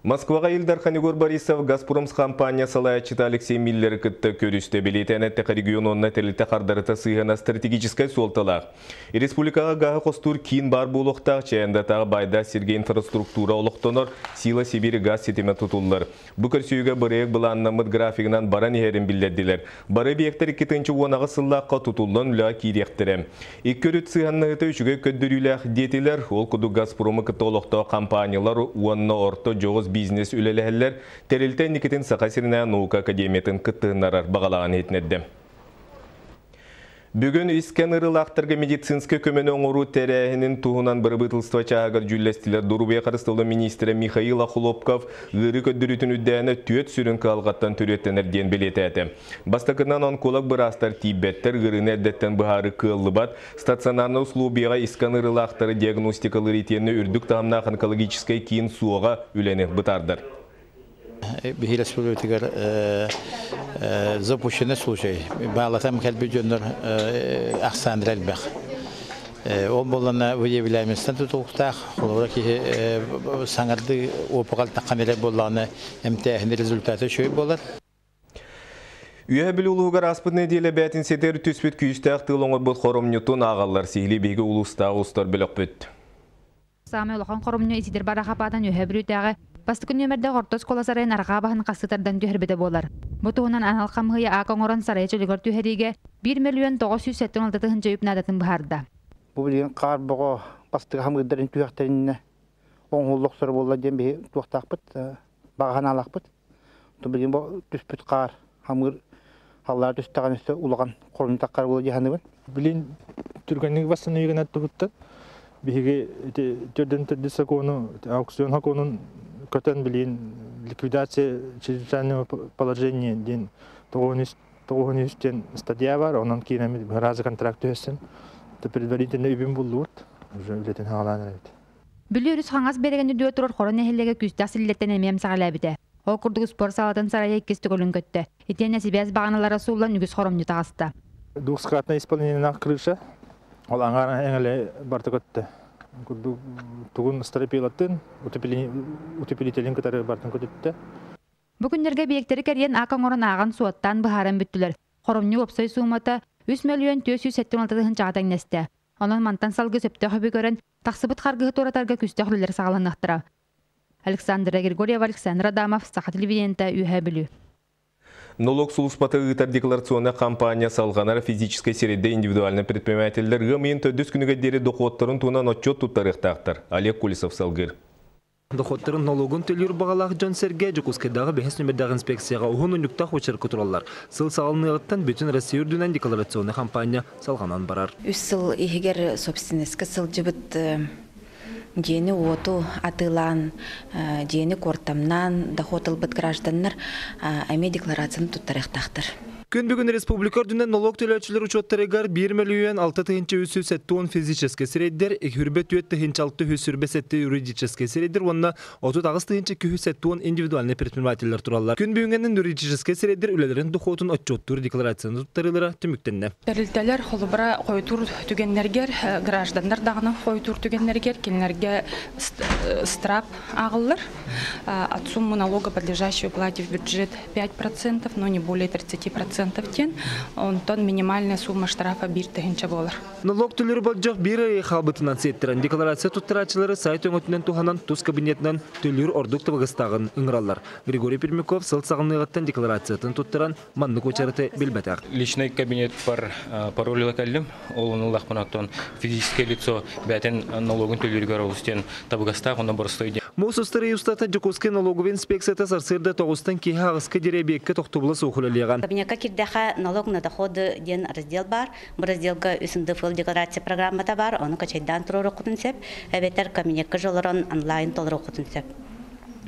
Москваҕа Ил Дархан Егор Борисов Газпром хампаанньа салайааччыта Алексей Миллеры кытта көрүстэ. Бэлиэтээн эттэххэ, регион уонна тэрилтэ хардарыта сыһыана стратегическай суолталаах. Республикаҕа гааһы хостуур киин баар буолуохтаах, Чайандатааҕы баайдаах сиргэ инфраструктура олохтонор, Сила Сибири гаас ситимэ тутуллар. Бу көрсүһүүгэ бырайыак былааннаммыт графигынан баран иһэрин биллэрдилэр. Бары объектар 2018 сыллаахха тутуллан үлэҕэ киириэхтэрэ. Икки өрүт сыһыаннаһыыта үчүгэй көрдөрүүлээх диэтилэр. Ол курдук Газпромы кытта олохтоох компаниялар уонна орто дьоҕус бизнес үлэлэһэллэр. Тэрилтэ инникитин Саха сиринээҕи наука академиятын кыттыһыннарар баҕалааҕын иһитиннэрдэ. Бүгүн искэн ырылаахтарга медицинскэй көмөнү оҥоруу тэрээһинин туһунан бырабыыталыстыба чааһыгар дьүүллэстилэр. Доруобуйа харыстабылын миниистирэ Михаил Охлопков ыарыы көрдөрүүтүн үрдээнэ түөрт сүрүн кыһалҕаттан төрүөттэнэр диэн бэлиэтээтэ. Бастакынан онколог быраастар тиийбэттэр, ыарыыны эрдэттэн быһаарыы кыаллыбат, стационарнай услуобуйаҕа искэн ыарыылаахтары диагностикалыыр итиэннэ үрдүк таһымнаах онкологическай киин суоҕа үлэни бытаардар. Биһи республикатыгар запущенный случай. Баалатам кэлбит дьоннор ахсааннара элбэх. Ол буоллана выявляемостан тутулуктаах, холобура киһи саҥардыы опугал таххан эрэ буоллаҕына эмтээһин результата үчүгэй буолар. Үөһэ Бүлүү улууһугар ааспыт нэдиэлэ бээтинсэтигэр түспүт күүстээх тыал оҥорбут хоромньутун ааҕаллар. Сиһилии биһиги улуустааҕы устар бөлөхпүт. Саамай улахан хоромньу Исидор Барахапаатан Үөһээ Бүлүүтээҕи бастакы нүөмэрдээх орто оскуола сарайын арҕаа баһын хасыы тардан түһэрбитэ буолар. Бу туһунан анал хамыыһыйа аак оҥорон сарайы чөлүгэр түһэриигэ 1 976 тыһыынча үп наадатын быһаарда. Бу билигин хаар боҕо бастакы хамыырдарын түһэхтэринэ оҥоһулла охсор буолла диэн биһи туохтаахпыт, баҕа санаалаахпыт. Билигин бу түспүт хаар хамыыр халлаа түстэҕин өссө улахан хоромньу таххар буола дии саныыбын. Билин түргэнник бастан туһуттан биһиги ити төрдөн төрдүс сокуону аукцион сокуонун көтөн билин ликвидация чрезвычайного положения диэн тоҕуһун диэн статья бар, онон киинэмит разы контракт түһэсsin предварительно үбүн буллубут, уже үлэтин хаалаан эбит. Бүлүү өрүс хаҥас биэрэгин үрдүгэр турар Хоро нэһилиэгэ күүстээх силлиэттэн эмиэ эмсэҕэлээбитэ. Ол курдук спорт саалатын сарайа иккис төгүлүн көттө. Итиэннэ сибээс баҕаналара сууллан үгүс хоромньу таҕыста. Двухскатное исполнение крыша. Ол аңара эңеле барты көттө. Курдук тугун стропилатын, утеплителин кытары бартын көтүттэ. Бу күннэргэ объектэри кэрийэн аак оҥорон ааҕан суоттаан быһааран бүттүлэр. Хоромньу уопсай суумата 3 мөлүйүөн 476 тыһыынчаҕа тэҥнэстэ. Онон мантан салгыы сөптөөх үбү көрөн, тахсыбыт харгыһы туоратарга күүстээх үлэлэр саҕаланыахтара. Александра Григорьева, Александр Адамов, Саха телевидениета, Үөһээ Бүлүү. Нолуок сулууспата ыытар декларационнай кампания салҕанар. Физическэй сирэйдэр, индивидуальнай предпринимателлэр ыам ыйын төрдүс күнүгэр диэри дохуоттарын туһунан отчуот туттарыахтаахтар. Олег Кулисов салгыыр. Дохуоттарын нолуогун төлүүр баҕалаах дьон-сэргэ Дьокуускайдааҕы бэһис нүмердээх инспекцияҕа уһун унньуктаах уочаракка тураллар. Сыл саҕаланыаҕыттан бүтүн Россия үрдүнэн декларационнай хампаанньа салҕанан барар. 3 сыл иһигэр собственностька сылдьыбыт дьиэни уоту атыылаан, дьиэни куортамнаан доход ылбыт гражданнар эмиэ декларацияны туттарыахтаахтар. Күн бүгүн республика үрдүнэн налог төлөөчүлэр учуоттарыгар 1 мөлүйүөн 6 370 физическэй сирэйдэр, 24 6 607 юридическэй сирэйдэр уонна 38 270 индивидуальнай предпринимателлэр тураллар. Күн бүгүнүн юридическэй сирэйдэр үлэлэрин дохуотун отчуоттуур декларацияны туттарыылара түмүктэннэ. Тэрилтэлэр холобура хойутуур түгэннэригэр, гражданнар даҕаны хойутуур түгэннэригэр кинилэргэ штраф ааҕыллар. От суммы налога, подлежащей уплате в бюджет, 5%, но не более 30% диэн. Онтон минимальная сумма штрафа 1 тыһыынча буолар. Налог төлүүр болдьох биир ый хаалбытынан сиэттэрэн декларация туттарааччылары сайт өҥөтүнэн туһанан тус кабинетынан төлүүр ордук табыгастааҕын ыҥыраллар. Григорий Пермяков сыл саҕаланыаҕыттан декларациятын туттаран маннык уочараты билбэтэх. Личный кабинет бар пароль кэллим. Ол оннулахпын оттон физическое лицо бэйэтин налогун төлүүрүгэр олус диэн табыгастаах, онно боростой диэн. Муус устар устата Дьокуускай налоговай инспекцията сарсыарда 9-тан киэһэ 8-ка диэри объекка тохтобула суох үлэлиэҕэ. Кабинекка киирдэххэ, налог на доходы диэн раздел бар. Бу разделга үс НДФЛ декларация программата бар, ону качайдаан туруоруккутун сөп, эбэтэр кабинекка олорон онлайн толоруоххутун сөп.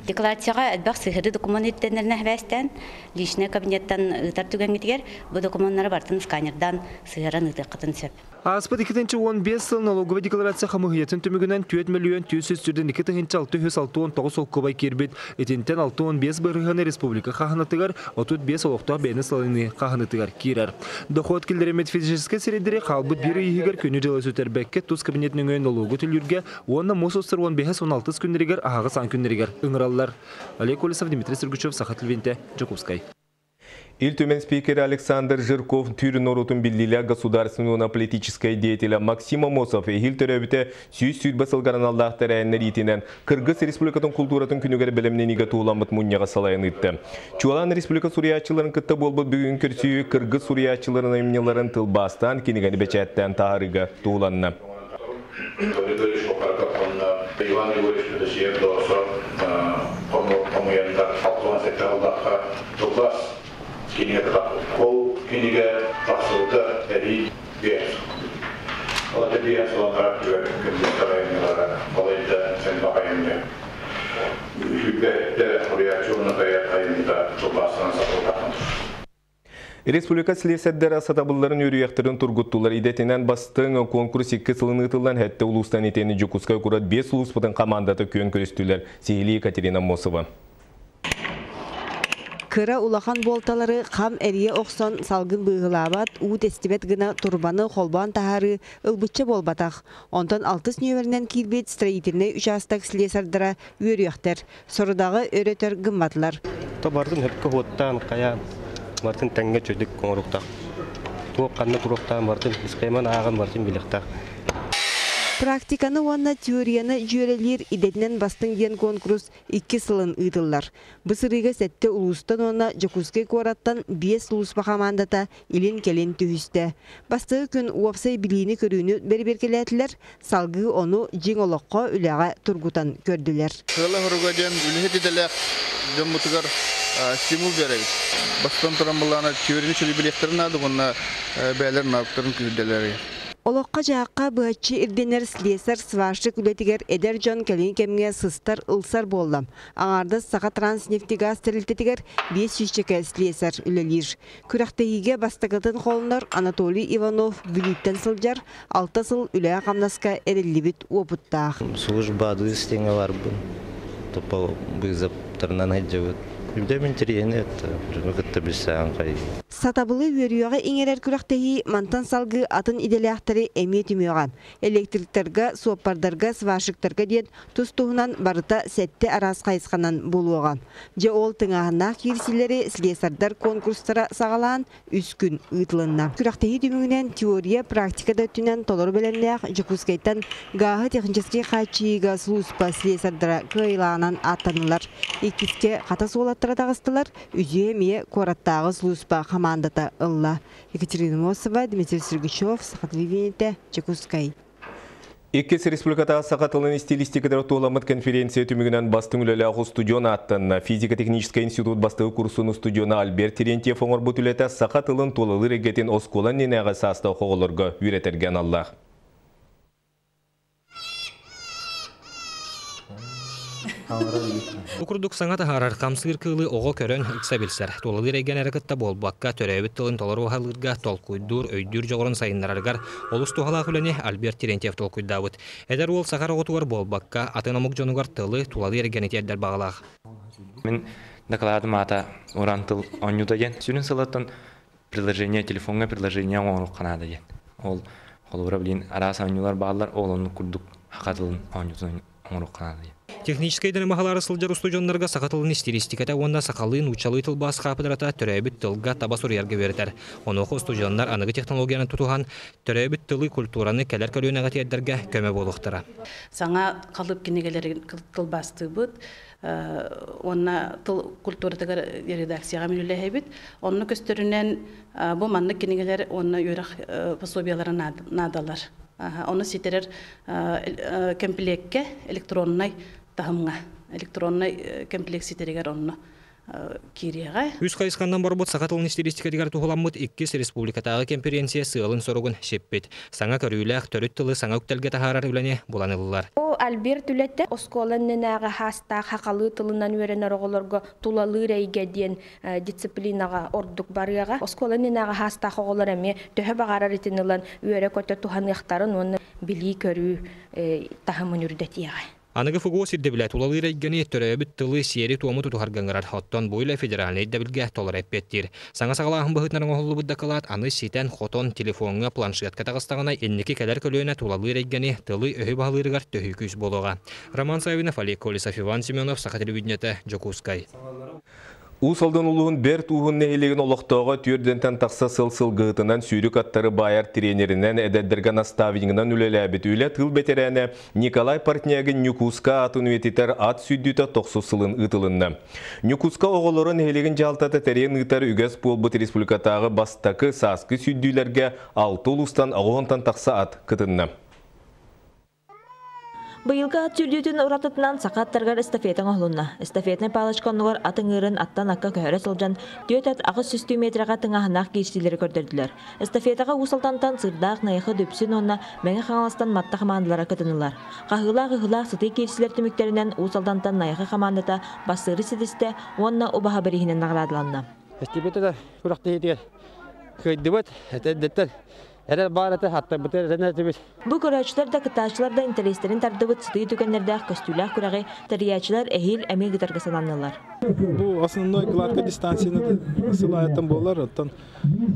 Декларацияҕа элбэх сыһыары документ ирдэнэринэн сибээстээн, личный кабинеттан ыытар түгэҥҥитигэр бу докуменнары бартын сканердан сыһыаран ыытыаххытын сөп. Ааспыт 2015 сыл налоговай декларация хамыыһыйатын түмүгүнэн 4 мөлүйүөн 422 тыһыынча 669 солкуобай киирбит. Итинтэн 65 бырыһыана республика хаһынатыгар, 35 олохтоох бэйэни салайыныы хаһынатыгар киирэр. Дохуот киллэриммит физическэй сирэйдэри хаалбыт биир ый иһигэр күнү-дьылы сүтэрбэккэ тус кабинет нөҥүө нолуогу төлүүргэ уонна муус устар 15-16 күннэригэр аһаҕас аан күннэригэр ыҥыраллар. Олег Колесов, Дмитрий Сергучев, Саха телевидениетэ, Дьокуускай. Ил Түмэн спикерэ Александр Жирков түүр норуотун биллиилээх государственный уонна политическай деятеля Максим Амосов эһиил төрөөбүтэ 120 сылгар аналлаах тэрээһиннэр иитинэн Кыргыз Республикатын култууратын күнүгэр бэлэмнэниигэ туһуламмыт мунньаҕы салайан ыытта. Чуолаан республика суруйааччыларын кытта буолбут бүгүн көрсүһүү кыргыз суруйааччыларын айымньыларын тылбаастаан кинигэни бэчээттээн таһаарыыга туһуланна. Иван Егорович Петасиев Доосо хомуйаннар 67 сыллаахха тылбаас кинигэ Ол кинигэ тахсыбыта эбии биэс. Ол это биэс сыланнара түгэр күндүттэр айымньылара балайда элбэх айымньы. Үһүбэттэ суруйааччы уонна поэт айымньыта тылбаастанан сатылтахан. Республика слесарьдара сатабылларын үөрүйэхтэрин тургуттулар. Идэтинэн бастыҥ конкурс икки сылын ыытыллан хэттэ улуустан итиэннэ Дьокуускай куорат биэс улууспутун командата күөн көрүстүлэр. Сиһилии Екатерина Мосова. Кыра улахан буолталары хам эрийэ охсон салгын быыһылаабат, уу тэстибэт гына турбаны холбоон таһаарыы ылбычча буолбатах. Онтон алтыс нүөмэринэн киирбит строительнай учаастак слесарьдара үөрүөхтэр. Сорудаҕы өрө-өтөр гымматылар. То бардын хөпкө хуоттаан хайаан бартын тэҥҥэ чөдүк оҥоруктаах. Туох ханна туруохтаан бартын схеман ааҕан бартын билиэхтээх. Практиканы уонна теорияны дьүөрэлиир идэтинэн бастыҥ диэн куонкурус икки сылын ыытыллар. Бу сырыыга сэттэ улуустан уонна Дьокуускай куораттан биэс сулууспа хамаандата илин-кэлин түһүстэ. Бастакы күн уопсай билиини-көрүүнү бэрэбиэркэлээтилэр, салгыы ону дьиҥ олоххо үлэҕэ тургутан көрдүлэр. Сыала-соруга диэн үлэһит идэлээх дьоммутугар стимул биэрэбит. Бастатан туран былаана теорияны чөлү билиэхтэрин наада уонна бэйэлэрин навыктарын күүһүрдэллэригэр. Олоххо-дьаһахха быһаччы ирдэнэр слесарь, сварщик үлэтигэр эдэр дьон кэлиҥҥи кэмҥэ сыстар, ылсар буолла. Аҥаардас Сахатранснефтегаз тэрилтэтигэр биэс сүүсчэкэ слесарь үлэлиир. Күрэхтэһиигэ бастакытын холонор Анатолий Иванов Бүлүүттэн сылдьар, алта сыл үлэҕэ-хамнаска эриллибит уопуттаах. Службаадыы истиҥэ барбын, тупа вызовтарынан сылдьабыт. Үбдэм интэриэһинэй это, дьону кытта билсэҕин хайыы. Сатабылы үөрүйэҕи иҥэрэр күрэхтэһии мантан салгыы атын идэлээхтэри эмиэ түмүөҕэ. Электриктарга, суоппардарга, сварщиктарга диэн тус-туһунан барыта сэттэ араас хайысханан буолуоҕа. Дьэ ол тыҥааһыннаах киирсиилэри слесардар конкурстара саҕалаан үс күн ыытылынна. Күрэхтэһии түмүгүнэн теория, практика да өттүнэн толору бэлэмнээх Дьокуускайтан гааһы техническэй хааччыйыыга сулууспа слесардара кыайыылааҕынан ааттаннылар. Иккискэ Хатас уолаттара таҕыстылар, үтүө эмиэ куораттааҕы сулууспа хамаандата ылла. Екатерина Мосова, Дмитрий Сергучев, Саха телевидениетэ, Дьокуускай. Иккис республикатааҕы саха тылын стилистикатыгар туоламмыт конференция түмүгүнэн бастыҥ үлэлээх устудьуон ааттанна. Физико-техническэй институт бастакы курсун устудьуона Альберт Терентьев оҥорбут үлэтэ саха тылын туолалыыр эйгэтин оскуола иннинээҕи саастаах оҕолорго үөрэтэргэ аналлаах. Бу курдук саҥа таһаарар хамсыыр кыылы оҕо көрөн ыкса билсэр. Тулалыыр эйгэни эрэ кытта буолбакка, төрөөбүт тылын толору уһалыырга, толкуйдуур, өйдүүр дьоҕурун сайыннарарыгар олус туһалаах үлэни Альберт Терентьев толкуйдаабыт. Эдэр уол сахар оҕотугар буолбакка, атын омук дьонугар тылы, тулалыыр эйгэни тиэрдэр баҕалаах. Мин дакылаатым аата Уран тыл оонньуута диэн. Сүрүн сылаттан приложение, телефоҥҥа приложение оҥоруохха наада диэн. Ол холобура билин араас оонньуулар бааллар, ол оннук курдук саха тылын оонньуутун оҥоруохха наада диэн. Техническэй дэнэмаһалаары сылдьар устудьуоннарга саха тылын истилиистикэтэ уонна сахалыы нууччалыы тылбаас хаапыдырата төрөөбүт тылга таба суруйарга үөрэтэр. Онуоха устудьуоннар аныгы технологияны тутуһан, төрөөбүт тылы, культураны кэлэр көлүөнэҕэ тиэрдэргэ көмө буолуохтара. Саҥа халыып кинигэлэрин тылбаастыыбыт уонна тыл культуратыгар редакцияҕа мин үлэһэбит. Онно көстөрүнэн бу маннык кинигэлэр уонна үөрэх пособиялара наадалар. Ону ситэрэр кэмпилиэккэ электроннай таһымҥа электроннай комплекс ситэригэр онно киириэҕэ. Үс хайысханнан барбыт саха тылын истилиистикэтигэр туһуламмыт иккис республикатааҕы кэмпириэнсийэ сыалын-соругун сиппит. Саҥа көрүүлээх төрүт тылы саҥа үктэлгэ таһаарар үлэни булан ыллылар. Бу Альберт үлэтэ оскуола иннинээҕи саастаах сахалыы тылынан үөрэнэр оҕолорго тулалыыр эйгэ диэн дисциплинаҕа ордук барыаҕа. Оскуола иннинээҕи саастаах оҕолор эмиэ төһө баҕарар итини ылан үөрэ-көтө туһаныахтарын уонна билии-көрүү таһымын үрдэтиэҕэ. Аныгы ФГОС ирдэбилэ тулалыыр эйгэни, төрөөбүт тылы, сиэри-туому тутуһарга ыҥырар. Оттон бу үлэ федеральнай ирдэбилгэ толору эппиэттиир. Саҥа саҕалааһын быһыытынан оҥоһуллубут дакылаат аны ситэн-хотон телефоҥҥа, планшетка таҕыстаҕына инники кэлэр көлүөнэ тулалыыр эйгэни, тылы-өһү баһылыырыгар төһүү күүс буолуоҕа. Роман Саввинов, Олег Колесов, Иван Семенов, Саха телевидениетэ, Дьокуускай. Уус Алдан улууһун Бэрт Ууһун нэһилиэгин олохтооҕо түөрдэнтэн тахса сыл сылгыһытынан сүүрүк аттары баайар тренеринэн, эдэрдэргэ наставнигынан үлэлээбит үлэ тыыл бэтэрээнэ Николай Портнягин Ньукууска аатын үйэтитэр ат сүүрдүүтэ тохсус сылын ыытылынна. Ньукууска оҕолоро нэһилиэгин дьаһалтата тэрийэн ыытар үгэс буолбут республикатааҕы бастакы сааскы сүүрдүүлэргэ алта улуустан аҕыс тахса ат кытынна. Быйылгы ат сүүрдүүтүн уратытынан саха аттарыгар эстафета оҥоһулунна. Эстафетнай палочка оннугар ат ыҥыырын аттан акка көһөрө сылдьан 4 803 метрэҕэ тыҥааһыннаах киирсиилэри көрдөрдүлэр. Эстафетаҕа Уус Алдантан Сыырдаах, Найахы, Дүпсүн уонна Мэҥэ Хаҥаластан Матта хамаандалара кытыннылар. Хаһыылаах-ыһыылаах сытыы киирсиилэр түмүктэринэн Уус Алдантан Найахы хамаандата бастыыры ситистэ уонна убаһа бирииһинэн наҕараадаланна. Эстафетада күрэхтэһиитигэр кыайдыбыт, эрдэттэн эрэл баар этэ, аттарбытыгар эрэнэр этибит. Бу көрөөччүлэр да кыттааччылар да интэриэстэрин тардыбыт сытыы түгэннэрдээх көстүүлээх күрэҕи тэрийээччилэр эһиил эмиэ ыытарга сананнылар. Бу основной гладкая дистанцияны сыл аайыттан буолар, оттон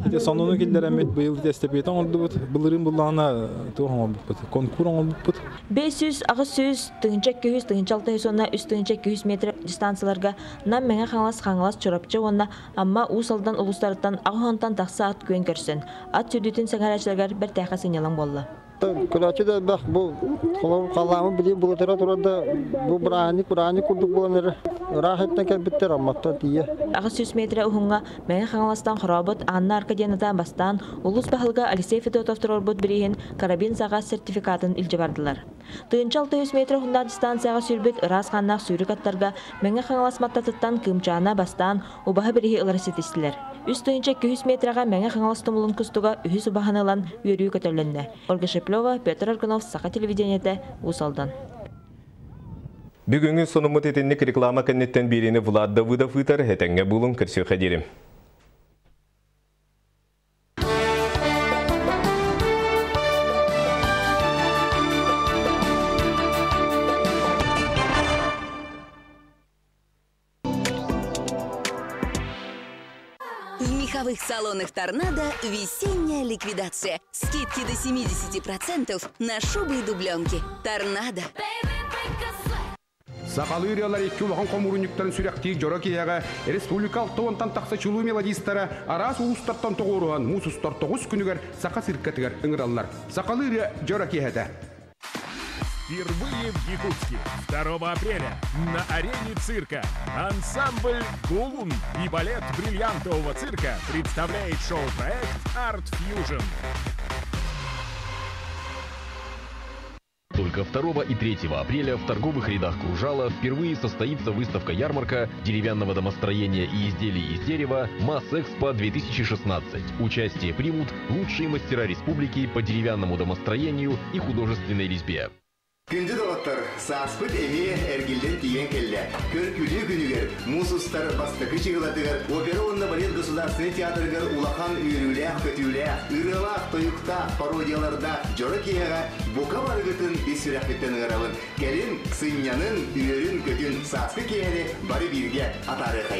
ити сонуну киллэрэммит быйыл эстафета оҥордубут, былырыын буллаҕына туох оҥорбуппут, конкур оҥорбуппут. 500, 800, 1200, 1600 уонна 3200 метр дистанцияларга Нам, Мэҥэ Хаҥалас, Хаҥалас, Чурапчы уонна Амма, Уус Алдан улуустарыттан 80-тан тахса ат күөн көрсөн, ат сүүрдүүтүн сэҥээрээччилэригэр бэртээхэй сынньалаҥ буолла. Көрөөччү да элбэх бу халаамы билии былытыра турар да бу бырааһынньык бырааһынньык курдук буолан эрэр. Ыраах иттэн кэлбиттэр Амматтан тиийэ. 800 метрэ уһуҥҥа Мэҥэ Хаҥаластан Хорообут Анна Аркадьевната бастаан улуус баһылыга Алексей Федотов туруорбут бирииһин карабин саҕа сертификатын илдьэ бардылар. 1600 метр уһуннаах дистанцияҕа сүүрбүт ыраас хааннаах сүүрүк аттарга Мэҥэ Хаҥалас Маттатыттан Кыымчаана бастаан убаһа бирииһи ылары ситистилэр. 3200 метрэҕэ Мэҥэ Хаҥалас Тумулун кустуга үһүс убаһаны ылан үөрүү көтөллөннө. Ольга Шеплева, Петр Аргунов, Саха телевидениетэ, Уус Алдан. Бүгүҥҥү сонуммут итинник реклама кэнниттэн биэриини Влад Давыдов ыытар, этэҥҥэ буолуҥ, көрсүөххэ диэри. В меховых салонах «Торнадо» весенняя ликвидация. Скидки до 70% на шубы и дубленки. «Торнадо». Сахалыы ырыалар икки улахан хомуурунньуктарын сүрэхтиир дьоро киэһэҕэ республика 60-тан тахса чулуу мелодистара араас улуустартан тоҕуоруһан муус устар 9 күнүгэр Саха циркатыгар ыҥыраллар. Сахалыы ырыа дьоро киэһэтэ. Впервые в Якутске 2 апреля на арене цирка ансамбль «Гулун» и балет бриллиантового цирка представляет шоу-проект «Арт Фьюжн». Только 2 и 3 апреля в торговых рядах Кружала впервые состоится выставка-ярмарка деревянного домостроения и изделий из дерева «Масс-Экспо-2016». Участие примут лучшие мастера республики по деревянному домостроению и художественной резьбе. Күндү доҕоттор, сааспыт эмиэ эргиллэн тиийэн кэллэ. Көр-күлүү күнүгэр, муус устар бастакы чыһыылатыгар опера уонна балет государственнай театрыгар улахан үөрүүлээх-көтүүлээх, ырыалаах, тойуктаах, пародиялардаах дьоро киэһэҕэ бука барыгытын ис сүрэхпиттэн ыҥырабын. Кэлин, сынньанын, үөрүн-көтүн, сааскы киэһэни бары бииргэ атаарыахайын.